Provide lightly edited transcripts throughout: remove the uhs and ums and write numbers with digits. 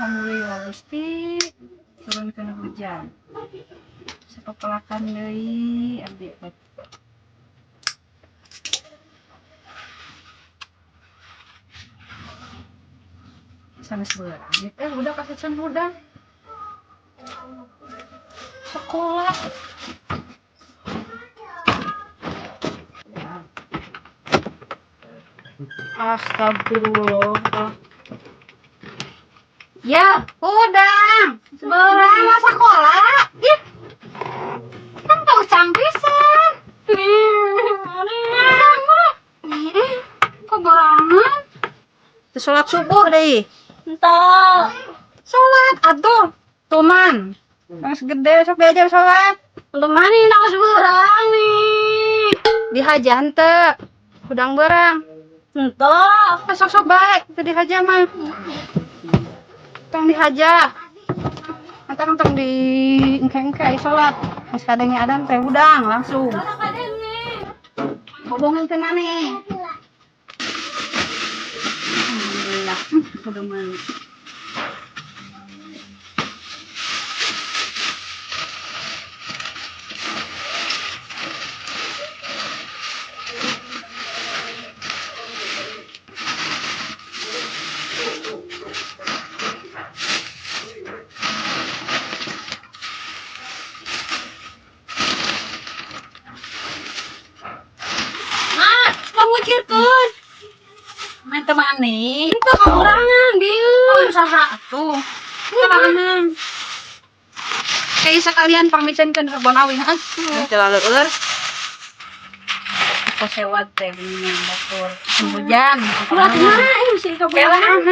Alhamdulillah, Gusti, turunkeun hujan. Sapapelakan deui abdi teh. Sanes beurang teh udah kasesan hudang. Sekolah. Astagfirullah. Ya, hudang. Beurang sekolah. Ih. Kan tau pisan. Ih, kok berangan? Sholat subuh deh. Entah. Sholat atuh. Tuman. Geus gede sok diajar sholat. Lumayan nih nak beurang nih. Dihaja henteu. Hudang beurang. Entah. Sok sok bae teu dihaja mah. Tong dihaja. Antang tong di engke-engke sholat. Geus kadenge adan teh hudang langsung. Hubungin ke mana? Alhamdulillah, udah mandi. Ah, kamu cirkus. Main teman nih. Itu kekurangan, Biu. Saha tuh. Teman. Kayak sekalian pamitan ke kebon awi, ah. Terlalu leur. Aku sewat teh minum dapur. Hujan. Ulah kemana ini sih Kelahan.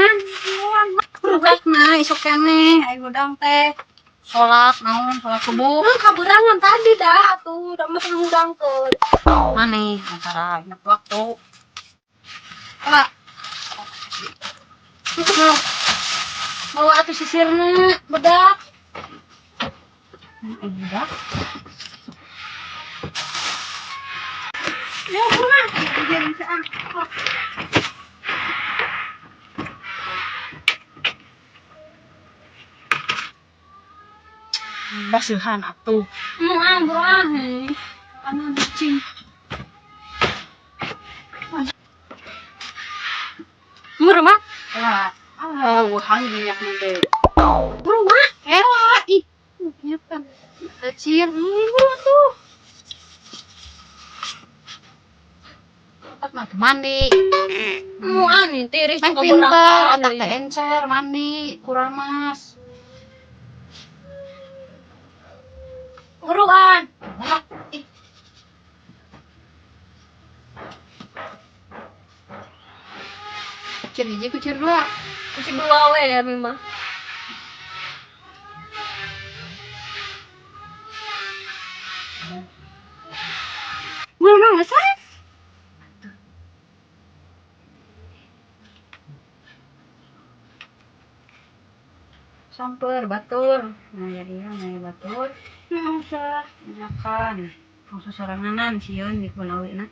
Nah, isuk keneh, ayo hudang teh. Sholat naon, sholat subuh. Nah, kaburangan tadi dah tuh, udah mah hudang ke. Mana antara ingat waktu. Pak. Bawa atuh sisirna, bedak. Bedak. Ya, rumah. Basuhan atuh. Ah, buruan. Anu kucing. Rumah. Wah, ah, wah, minyak nanti. Rumah. Ela, ih, nyata. Kecil, Buruan tuh. Otak mah mandi. Mau nih tiris Main pinter, otak teh encer, mandi, kuramas. Buruan. Wah, ih. Kucir hiji, kucir dua. Masih dua we ya mah. Belum nggak? Samper batur. Nah, ya iya, nah ya batur. Nah, usah. Makan. Langsung soranganan sieun di kebun awi na.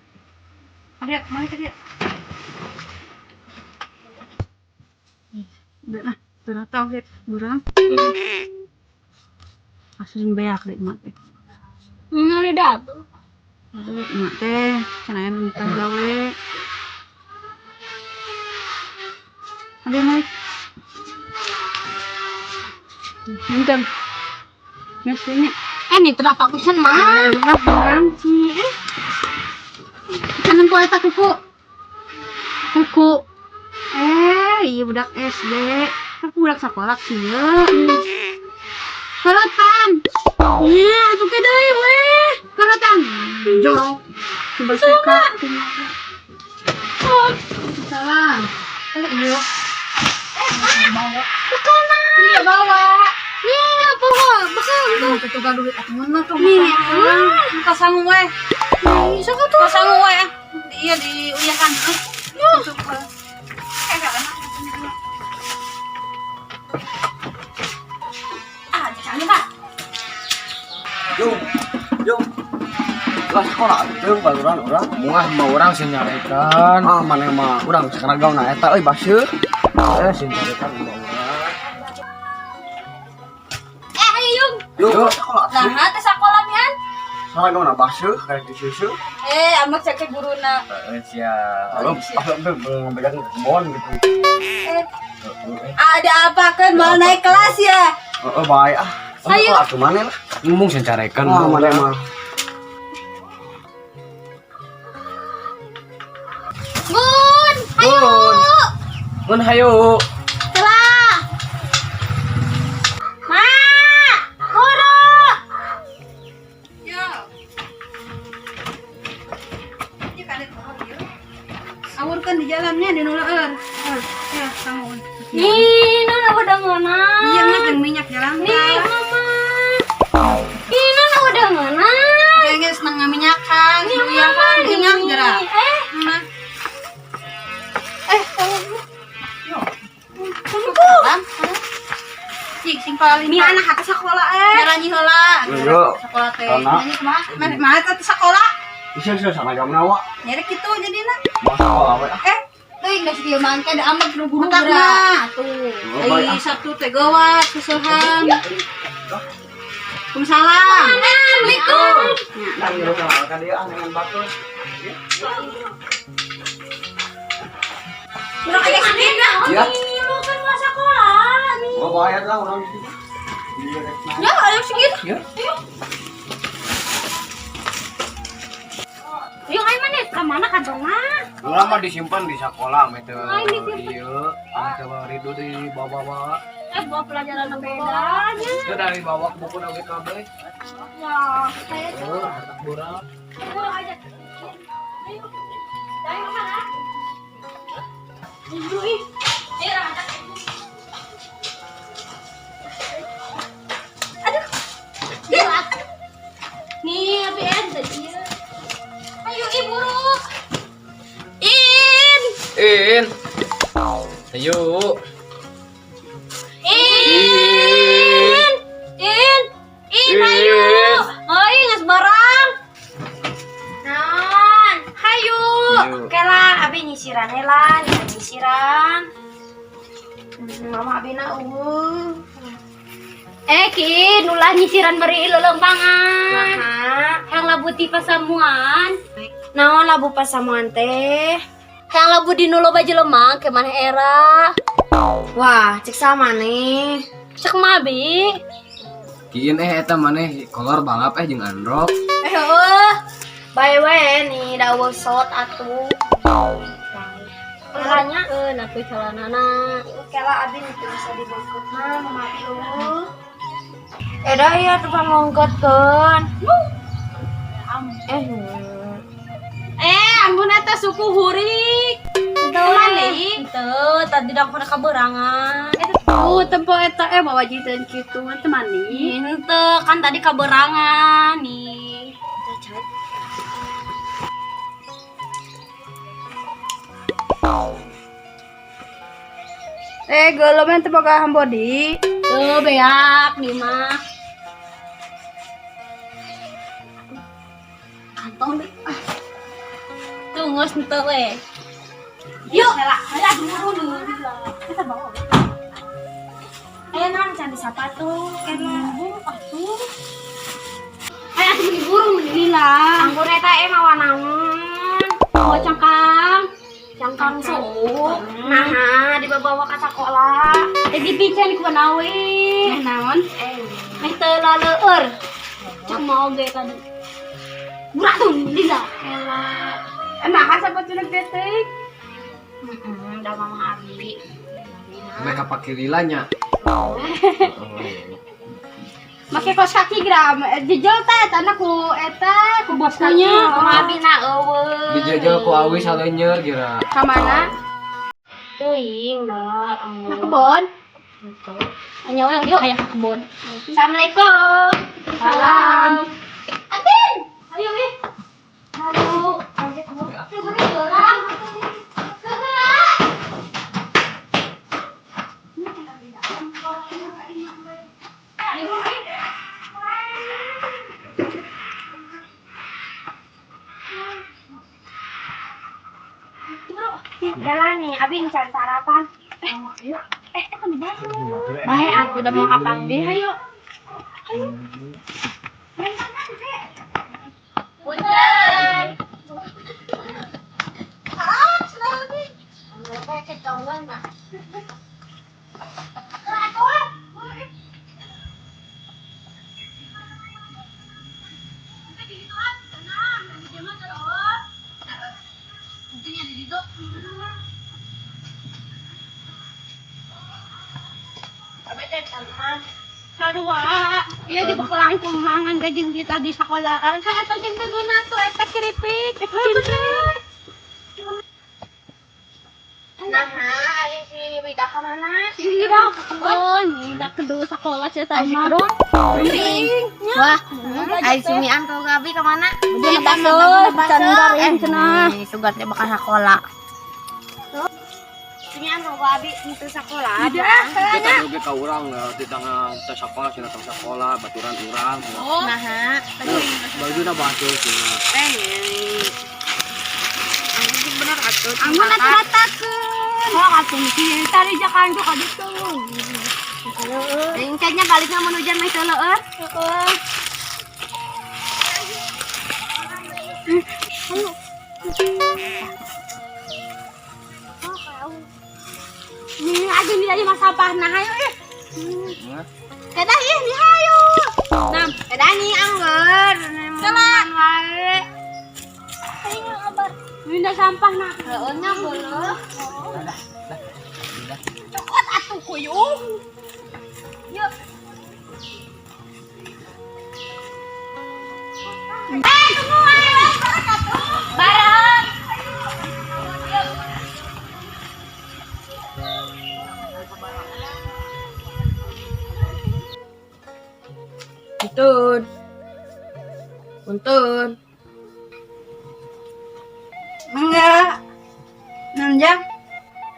Mari, mari ke dia. Udah nah, udah tahu ya, burang. Asli beak deh mak teh. Ini dah tuh. Mak teh, cenah entah gawe. Ada mari. Bentar. Biasanya. Ini kenapa aku sen mah? Burang. Kanan ku eta kuku. Kuku. Iya budak SD. Aku budak sekolah sih. Keretan. Iya, tuh ke deui we. Keretan. Jorok. Berseka. Salah. Iya. Bawa. Iya bawa. Nih, apa kok? Bekal tuh. Tuh tukang duit aku mana tuh? Nih. Muka sangu we. Nih, sok tuh. Muka sangu we. Iya diuyakan. Ah, jangan Pak. Jung, jung. Lah sekolah tuh baturan urang. Mungah mah urang sih nyarekan. Ah, mana mah urang sekarang gauna eta euy baseuh. Eh, sih nyarekan mah urang. Yuk, sekolah. Nah, teh sakola mian. Salah gimana baseuh kayak di susu. Eh, amak cek guruna. Heeh, sia. Lalu apa belum ke kebon gitu. Eh, ada apa kan mau naik kelas ya? Heeh, baik ah. Ayo. Sekolah kemana lah? Ngomong sencarekan. Wah, mana mah. Bun, ayo. Mun hayu. Telah. Ma, guru. Yo. Awurkeun di jalannya di nu leueur. Ya, kamu. Nih, nona udah ngana. Iya, mah jeung minyak jalan. Nih, mama. Ih, nona udah ngana. Kayaknya seneng ngaminyakan, Nih, iya kan, minyak gerak. Eh, Mana? Eh, yo. Tunggu. Cik, sing paling mi anak hati sekolah eh. Nyaranyi heula. Iya. Sekolah teh. Karena- Nyanyi kumaha? Mana teh sekolah? Bisa bisa sama jam nawa. Nyeri kitu jadina. Mau sekolah we ah. Eh, Teuing da kieu mangke da amek nu guru Matak gerak. mah. Tuh. Baik Ai ah. Sabtu teh gawat susuhan. Waalaikumsalam. Assalamualaikum. Nang yo sama ka dia ah dengan batur. Urang aya sini dah. Iya. Lu kan mau sekolah nih. Gua bayar lah orang di situ. Iya, rek naik. Ya, ayo segini. Ya. Yuk ayo mana? Ka mana kantongna? Ulah mah disimpan di sekolah mah teu. Ay, disimpan. Ieu, ame teu ridu di bawa-bawa. Eh, bawa pelajaran bedanya. Itu dari bawa buku oge kabeh. Ya, saya Oh, harta burak. Buru aja. Ayo. Ayo kemana? Buru ih. Ayo orang Aduh. Gila. Nih, abi tadi. Ayo ibu. In. In. Ayo. In. In. In ayo. Oh, geus barang. Naon? Hayu. Hayu. Kela abi nyisiran heula, nyisiran. Mama abi na eueuh. Eh, Kin, ulah nyisiran beri lelempangan. Nah, yang labu ti pasamuan. Naon labu pasamuan teh? Yang labu di nu loba jelema ke mana era? Wah, cek sama nih. Cek mabi. Kiin eh eta maneh kolor balap eh jeung androk. Eh, heueuh. Bae we nih, da eueuh sot atuh. Makanya atuh celanana. Oke lah abi nu bisa dibangkutna mama abi eueuh. Eh dah ya tuh pangongkotkeun. Eh, Eh, ambun eta suku hurik. Teu mandi. Teu, tadi dah pernah kaberangan. Oh, tempo eta eh bawa jiteun kitu mah teu mandi. Henteu, kan tadi kaberangan nih. Eh, geuleuh teu boga hambodi. Tuh beak nih mah. Kantong deh. Ah. Tuh ngos henteu we. Yuk, ayo buru dulu. Kita bawa. eh naon can disapa tuh. Atuh. Ayo atuh beli burung beli lila. Anggur eta eh mawa naon? Bawa cangkang. Cangkang suuk. Nah, dibawa ka sakola. Eh dipican ku manawi. Eh, naon? Eh, Meh teu laleur. Cak mau ge tadi. Burak tuh lila. kela. Eh, nah, sapatuna detik. Heeh, da mama abi. Mereka pake lilanya. Make kos kaki gram, jejel teh tanah ku eta ku bos Bukunya. Mama abi na eueuh. Dijajal ku awi salenyer kira. Ka mana? Teuing da. Nah, kebon. Anya we yuk aya ka kebon. Assalamualaikum. Salam. Atin. Ayo ih. Aduh, geura. Jalan nih, abi can sarapan. Bae aku udah mau kapan deh, ayo. Punten. Ah, selalu. Mereka kecongan mah. Sarua. Iya di bakelang kumangan gajing kita di sekolahan. Sa ato jeung guna tuh eta keripik. Bener. Nah, ayo si Wida ka mana? Iya, kebun. Udah kedua sekolah sih sama. Wah, ayo sumian kau Gabi kemana? Dia bakso, can cenah. Sugan teh bakal sekolah. Sumian kau Gabi itu sekolah. Kita oge ka urang di tengah teh sekolah cenah tong sekolah baturan urang. Oh. Nah, Bajuna batu cenah. bener atuh. Amun atuh ratakeun. Oh, atuh sih tadi jakan tuh ka ditu. Ringkanya baliknya menuju meh leueur. Heeh. Nih, aja nih tadi mas sampah nah ayo ih. Kedah ih nih hayu. Nah, Kedah nih anggur. Salah. Wae. Minta sampah nah. Heeh nya beuleut. Cokot atuh kuyung. Yuk. Eh, tunggu ayo. Bareng. Punten. Punten. Mangga. Nanjang.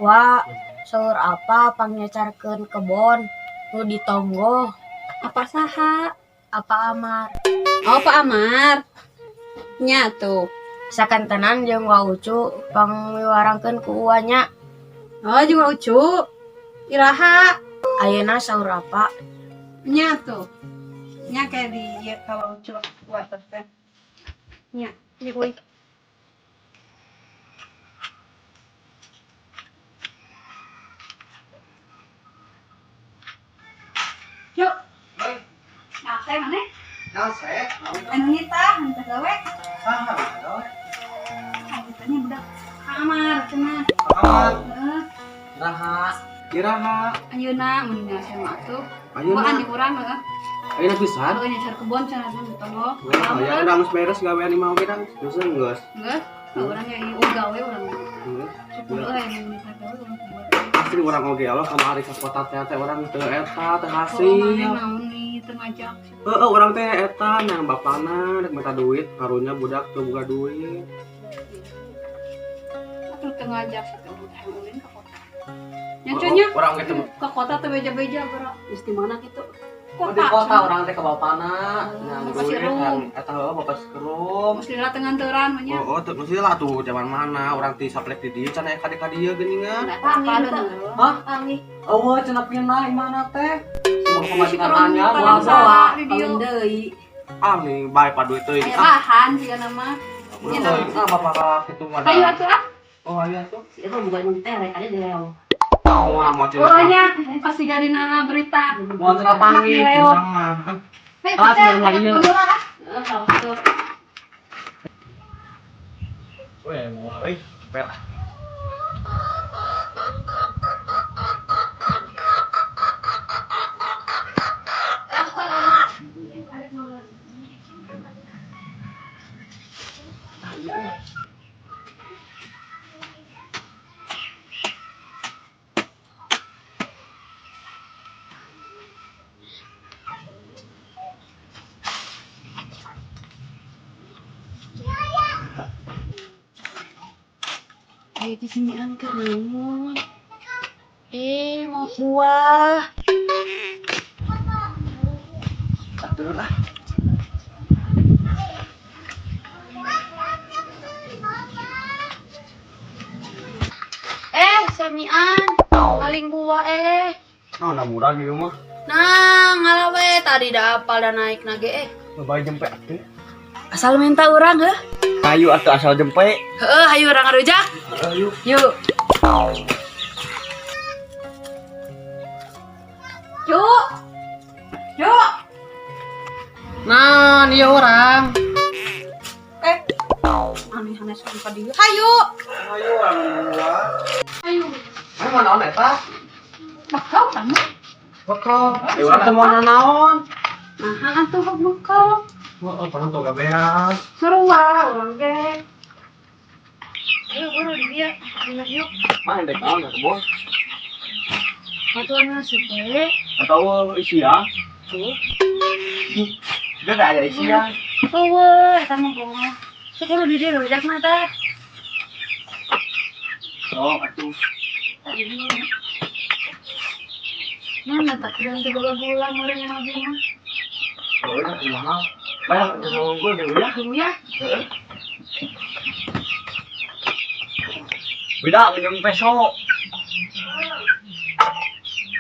Wah, saur apa pangyacarkeun kebon nu ditonggo Apa saha? apa Amar. Oh, Pak Amar. Nya tuh. Sakantenan jeung Wa Ucu pangwiwarangkeun ku uanya. Oh, juga Ucu. Iraha. Ayeuna saur apa? Nya tuh. Nya kayak di ya, kalau Ucu buat teh. Nya, di kuy. Yuk. Nah, teh mana? Nah, saya. Anu nita, henteu gawe. Saha gawe? Ah, ditanya budak kamar cenah. Kamar. Heeh. Iraha. Iraha. Ayeuna mun nya atuh. Ayeuna. Bukan dikurang heeh. Ayeuna pisan. Kalau nyecer kebon cenah teh tonggo. Oh, ya udah geus beres gawean imah oge dang. Geus geus. Geus. Urang ya ieu gawe urang. Geus. Syukur euy mun nita gawe urang kuat. Asli urang oge Allah kamari ka kota teh teh urang teu eta teu Kalau mana hasil. naon nih teu ngajak. Heeh, urang teh eta nang bapana rek minta duit, karunya budak teu boga duit. Atuh teu ngajak sih teh urang ulin ka kota. Nya cunya Urang ge teu ke kota teu beja-beja bro. Geus di mana kitu? Oh, di kota urang teh ka bapana nang Bapak duit Sirum. kan eta heuh bapak sekerum. Mesti lah tenganteran mah nya. Oh, oh, teu mesti lah tuh zaman mana urang ti saplek di dieu can aya ka dieu geuningan. Apa lu? Hah? Panggih. Eueuh cenah pindah imahna teh. Semua pemajikan anyar Barang bawa. saha di dieu. Kawin deui. Ah nih bae pa duit teuing. Aya Ah, bahan siga nama. duit teuing. Ah bapak kitu mah. Ayo atuh ah. Oh, ayo atuh. Si Eva bukan emang terek aja dileo. Wah, mau cenah. Oh nya pasti gadina berita. Mau cenah panggil. Leo. Hei, Ah, teh, sebelum lagi. ah. Heeh, tuh. Weh, mau euy, per. Ayo di sini angker naon. Eh, mau buah. Turun ah. Eh, samian. Paling buah eh. Nah, udah murah gitu mah. Nah, ngalawe Tadi dah apal dan naik nage eh. Loba jempe atuh. Asal minta urang heuh. Hayu atuh asal jempe. Heeh, hayu urang ngarujak. Ayo. Yuk. Cuk. Cuk. Nah, dia orang. Eh. Aneh-aneh sampai dia. Hayu. Hayu orang gua. Hayu. Mana mau naon eta? Bakal kamu. Bekal. Ayo urang teh mau naon? Nah, atuh bekal. Heeh, pernah tuh gabean. Seru lah urang ge. Ayo buru di dia. Yuk. Mana dek naon ka kebon? Batuan masuk we. Atau isi ya? Udah ada isi ya. Eueuh, eta mah bohong. Sok kudu di dieu rujak mah tah. Oh, atuh. Mana tak kira teu boga gula meureun mah ge mah. Oh, udah kumaha? Banyak ngomong gue ya. Tunggu ya. Beda minum peso.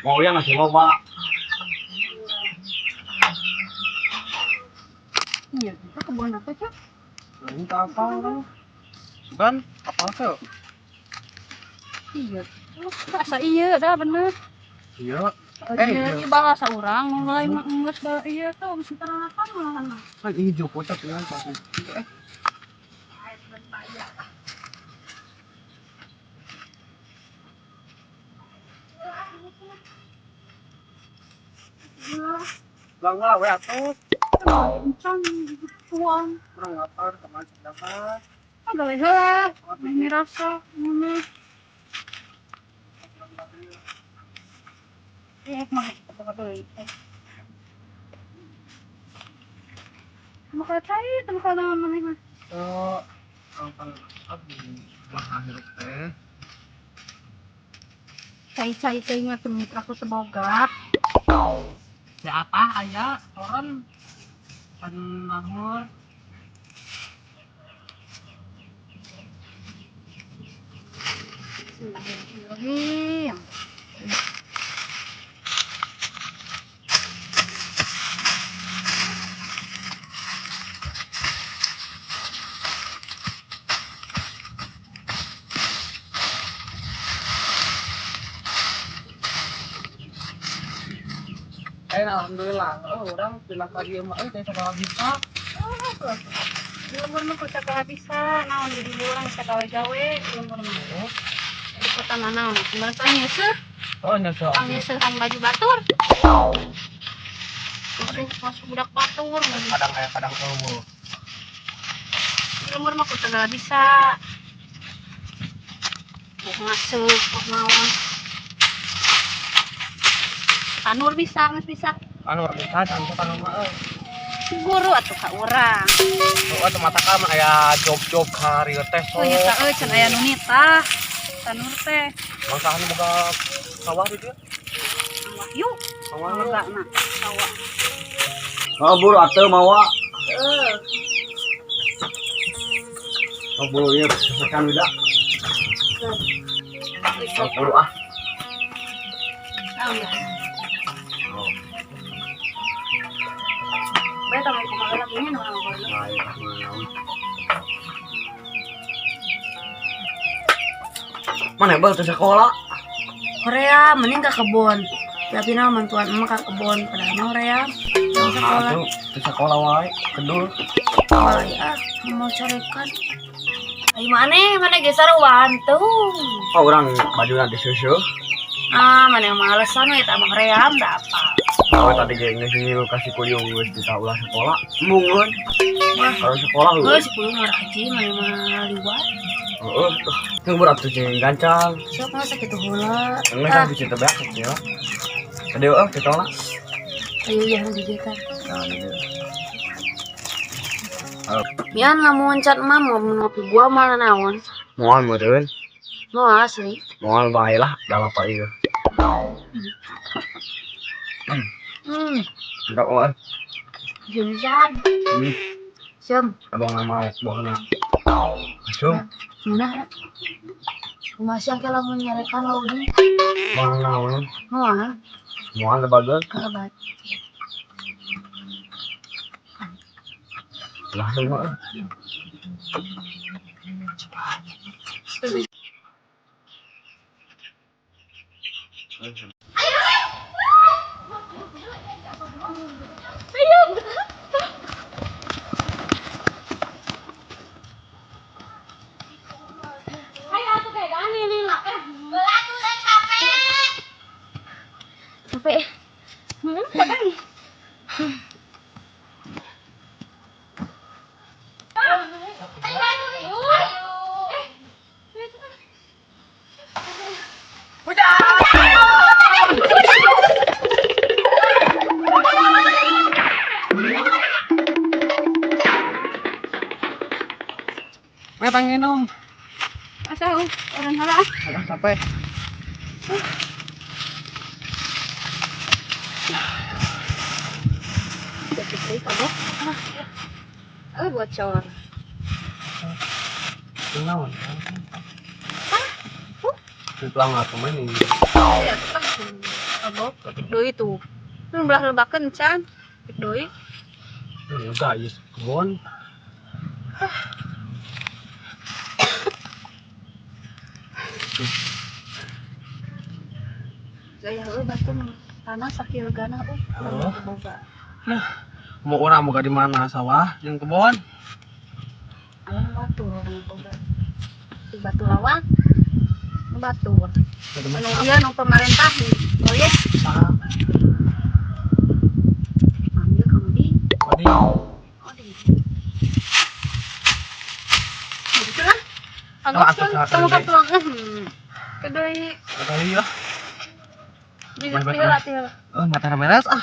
Mau yang ngasih loba. Iya, kita kebun apa, Cuk? Ini apa? Bukan apa tuh? Iya. Asa iya dah bener. Iya. Eh, iya bahasa urang mulai mah geus da iya tuh geus teranakan malahan mah. Kan hijau kocak ya pasti. Lang lah, we atuh. Encan tuang. Kurang lapar, kemarin sedakan. Ah, gawe heula. Meh rasa ngono. Eh, mah kita deui. Maka cai teu bakal naon maneh mah. Oh, kalau abdi makan hirup teh. Cai-cai teh mah teu mitra aku teboga. Ya apa aya orang pan nahur. Bismillahirrahmanirrahim. Alhamdulillah, oh, orang bilang pagi mah teh sabaraha bisa. Di lembur mah kudu sagala bisa, naon di urang bisa gawe-gawe di lembur mah. Di kota mah naon, kemarin teh nyeuseuh, Oh, nyesel. nyeuseuhan baju batur. Masuk masuk budak batur. Kadang kayak kadang eueuh. Di lembur mah kudu sagala bisa. Buh ngaseuh, buh naon. Tanur bisa, geus bisa. Anu bisa cantik anu mah euy. Guru atuh ka urang. Oh, atuh mata ka mah aya job-job karir teh Oh iya ka euy can aya nu nitah. Tanur teh. Mangsa anu boga sawah di dieu. Wahyu. Sawah. Boga na sawah. Oh, buru atuh mawa. Heeh. Oh, buru ieu sekan udah. Oh, buru ah. Oh iya. Oh, Bae tah kumaha lagunya nu urang ngobrol. nah, iya, naon. Mana bang tuh sekolah? Korea mending ka kebon. Tapi na mantuan emak ka kebon padahal mah Korea. Tong sekolah. Atuh, tuh sekolah wae, kedul. Wae ah, mau carekan. Ai maneh, maneh ge saruan tuh. Oh, orang bajuna disusu. Ah, maneh mah alasan we eta mah Korea da apa. Oh, tadi ge geus ngilu kasih kuyung geus ditah ulah sekolah. Embungeun. Wah. Kalau sekolah lu. Heuh, si kuyung mah haji maneh mah liwat. Heeh, tuh. Teu berat tuh jeung gancang. Sok mah sakitu heula. Geus ah cinta beak ya. Tadi eueuh kita lah. Ayo ya di dieu tah. Nah, ini. Mian lamun cat mah mau ngopi gua malah naon. Moal meureun. Moal asli. Moal bae lah dalam apa ieu. Enggak moal. Jumsan. Sem. Abang nama buahna. Masuk. Munah. Masih angke lamun nyarekan laudi. Moal naon? Moal. Moal lebaga. Kabar. Lah semua. Ayo atuh kayak gani nih lah. Capek. May panginom. Asa oh, orang hala. Alah, capek. Oh, bocor. Naon? Pelang atuh mah ini. Abok, deui tuh. Lu belah lebakeun can. Deui. Ini guys, kebon. Gaya heueuh batu tanah sakieu gana euy. Oh. Boga. Mau orang boga di mana sawah jeung kebon? Anu batu boga. Di batu lawang. Batur. Anu ieu nu pemerintah proyek. Saha? Ambil kamu di. Odi. Oh, di. Gitu lah. Anu Oh, atuh, atuh, kamu atuh. katuang. Kedoi Kali lah. di Baik, baik, tiheula baik. tiheula. Oh, mata beres ah.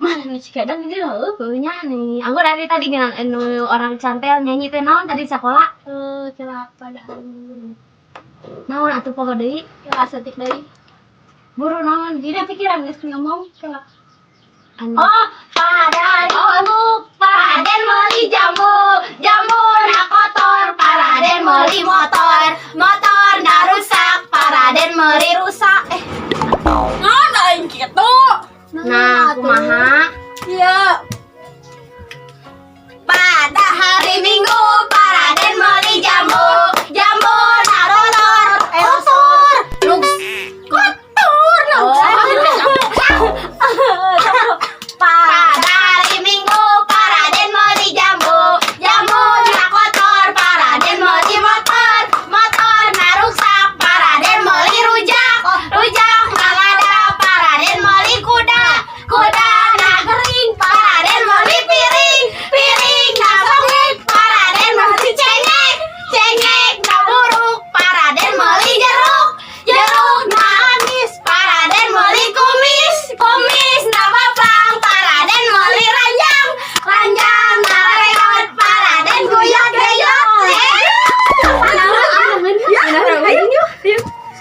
Mana nih si kadang ini loh, punya nih. Aku dari tadi nggak anu orang cantel nyanyi teh naon tadi sekolah. Eh, celaka dah. Naon atuh poho deui? Ya asetik deui. Buru naon? Tidak pikiran geus ngomong celaka. Anu. Oh, pada oh, Paraden meuli jambu, jambu na kotor, Paraden meuli motor, motor na rusak, Paraden meuli rusak. Eh, Naon aing kitu? Nah, kumaha? Iya. Pada hari Minggu, Paraden meuli jambu, jambu na rotor, eh kotor, luks, kotor, Pada hari Minggu, Paraden meuli jambu, jambu na kotor, Paraden meuli motor, motor na rusak, Paraden meuli rujak, rujak na lada, Paraden meuli kuda, kuda na gering, Paraden meuli piring, piring na songit, Paraden meuli cengek, cengek na buruk, Paraden meuli jeruk, jeruk na amis, Paraden meuli kumis, kumis na babang, Paraden meuli ranjang, ranjang na reot, Paraden guyot geyot.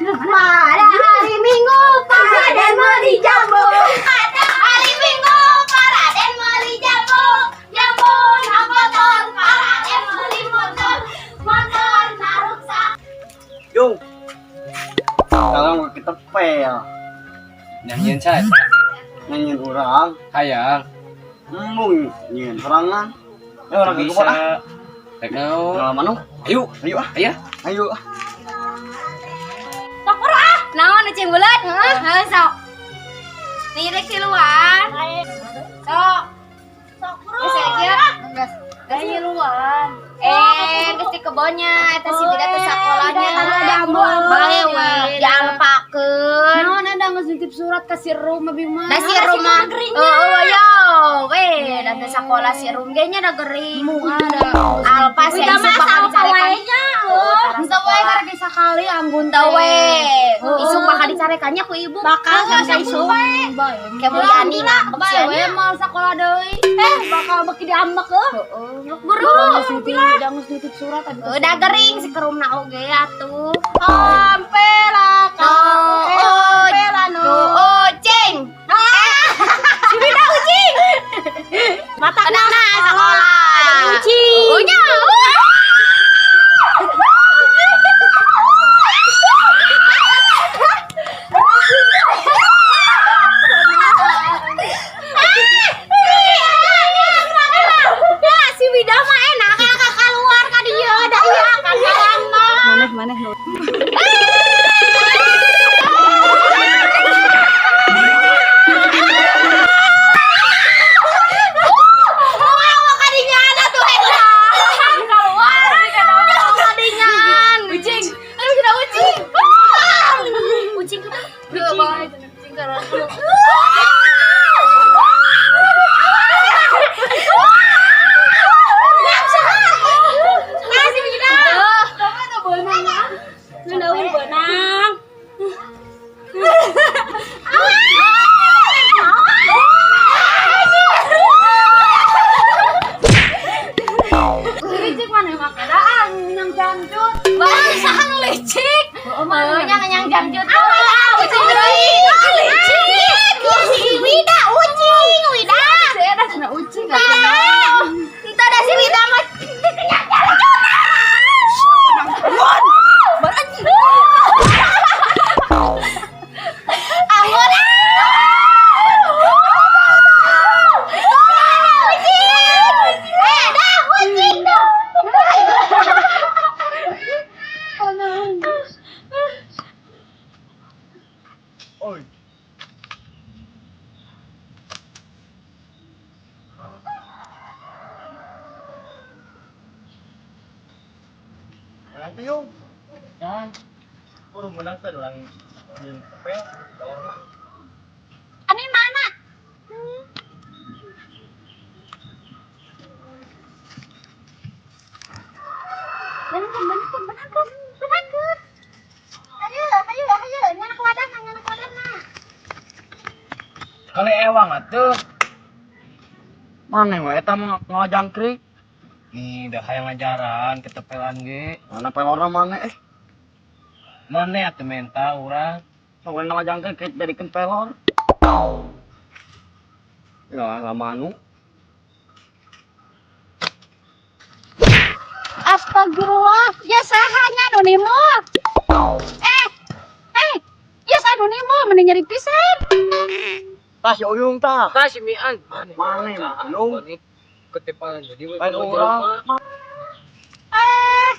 Pada hari Minggu, Paraden meuli jambu. Pada hari Minggu, Paraden meuli jambu. Jambu na kotor, Paraden meuli motor, motor na rusak. Yung. Kalau mau kita pel, Nyanyian saya. Nyanyiin orang, Hayang. embung nyiin sorangan. Eh orang ke kebon ah. Rek naon? Orang mana? Ayo. Ayo ah. Ayo. Ayo ah. Sok buru ah. Naon ucing bulat? Heeh, sok. Nih rek tiluan. Sok. Sok buru. Geus ya Geus. Geus tiluan. Eh, geus di kebonnya eta si bidat teh sakolanya. Ada ambu. Bae we, dialpakeun. Naon ada geus nitip surat ka si Rum abi mah. Da si Rum mah. Heeh, yo, we, da teh sakola si Rum ge nya da gering. Ada. Alpa sih Udah isuk mah bakal sama dicarekan. wae-nya. Henteu wae karek sakali anggun Teu we. Isuk bakal dicarekannya ku ibu. Bakal Heeh, isuk. Kayak Mulyani ngambek Bae sih. we moal sakola deui. Eh, bakal beki diambek heuh. Buru. Udah geus nitip surat abi. Udah gering si kerumna oge atuh. Sampai lah No, oh, no. no, ucing. Si Bida ucing. Mata Nah, sekolah. Ucing. Unya. Yang tuyung. Ya. Kudu menang teh urang jeung tepel. Ani mana? Benangkeun, benangkeun, benangkeun, benangkeun. Ayo, ayo, ayo, nyanak wadahna, nyanak wadahna. Kali ewang atuh. Mana we eta mah ngajangkrik. Nih, dah hayang ngajaran ketepelan ge. Mana pelorna mana eh? Mana atuh menta urang. Pokoknya ngajangkrik jadikeun pelor. Ya, lama anu. Astagfirullah, ya sahanya nu nimul. Eh, eh, ya saha nu nimul mending nyeri pisan. Tah si Uyung tah. Tah si Mian. Mana Uyung? Ketepalan jadi we. Lain urang. Eh,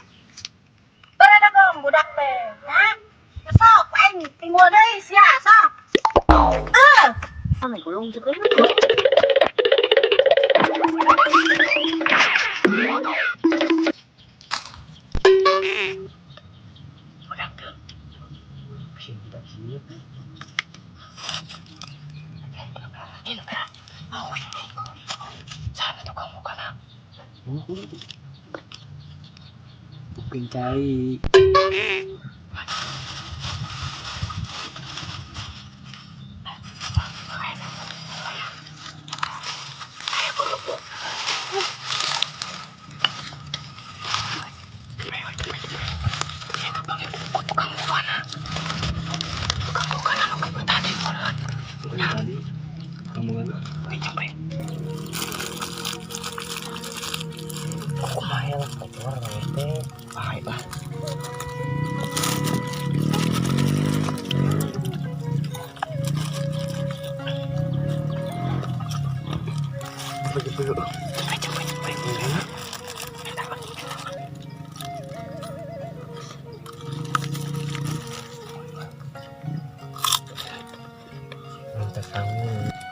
berada dong budak teh. Ya, sok aing timbul deui sia sok. Eh, Mana Uyung sih? Kuping cai.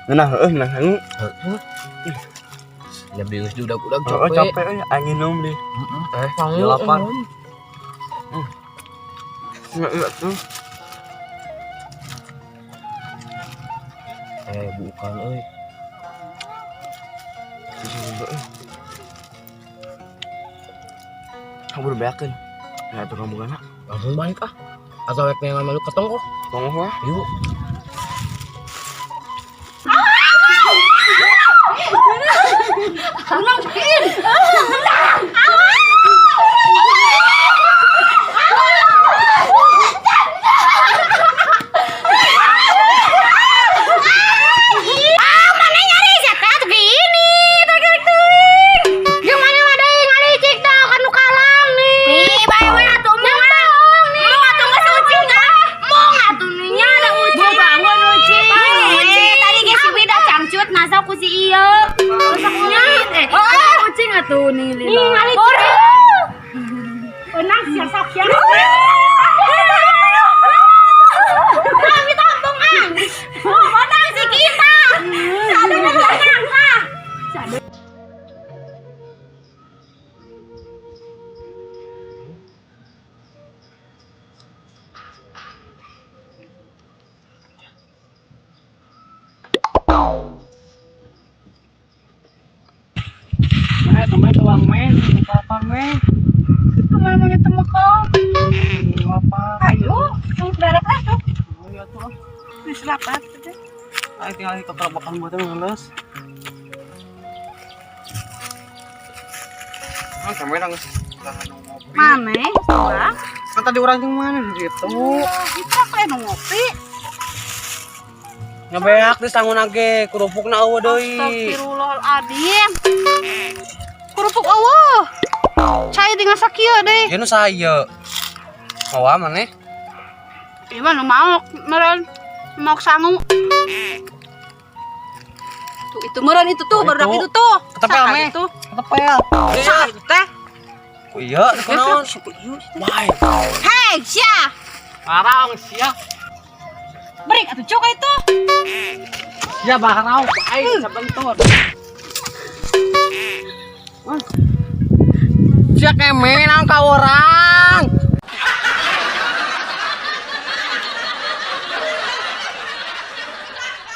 Nah, heueuh nah sangu. Ya bingung sih udah-udah Heeh, capek. capek euy aing minum deh. Eh, sangu. Lapar. Enggak tuh. Eh, bukan euy. Kamu udah beakeun. Ya tuh kamu kana. Langsung balik ah. Atau rek neangan malu ketong kok. Tong wah. Yuk. Ah, mana nyari siapa tuh gini, tarik teuing. Jeung mana mah deui ngalicik tah kan nu kalang nih. Nih, bae we atuh mah. Mau atuh geus ucing ah. Mau atuh nih nya ada ucing. Bangun ucing. Ucing tadi ge si Wida cangcut nasa ku si ieu. Nya eh ucing atuh nih lila. Nih ngalicik. Benang sia sok sia. Kami tampung ah. Oh, menang si kita. Sadu menang ah. Eh, teman tuang men, kapan men? Kemana mau ketemu kau? Apa? Ayo, yang beres lah tuh. Oh iya tuh. Di selapat teh. Ayo tinggal ke kerobokan buatnya ngeles. Ah, sampai nangis. Ngopi. Mana? Wah, Kan tadi orang yang mana gitu. itu aku yang ngopi. Ngebeak di sangun age, kerupukna eueuh deui. Astagfirullahaladzim. Kerupuk eueuh. Cai tinggal sakieu deui. Ya nu saya. Mawa maneh? Ieu mah nu maok meureun. Maok sangu. Tuh itu meureun itu tuh Oh, barudak itu. itu tuh. Ketepel, Saha meh. itu? Ketepel. Saha itu teh? Ku iya, kunaon? Wah, Hei, sia. parang sia. Break atuh cuk itu. Sia barau aing sabentur. Sia keme naon ka urang?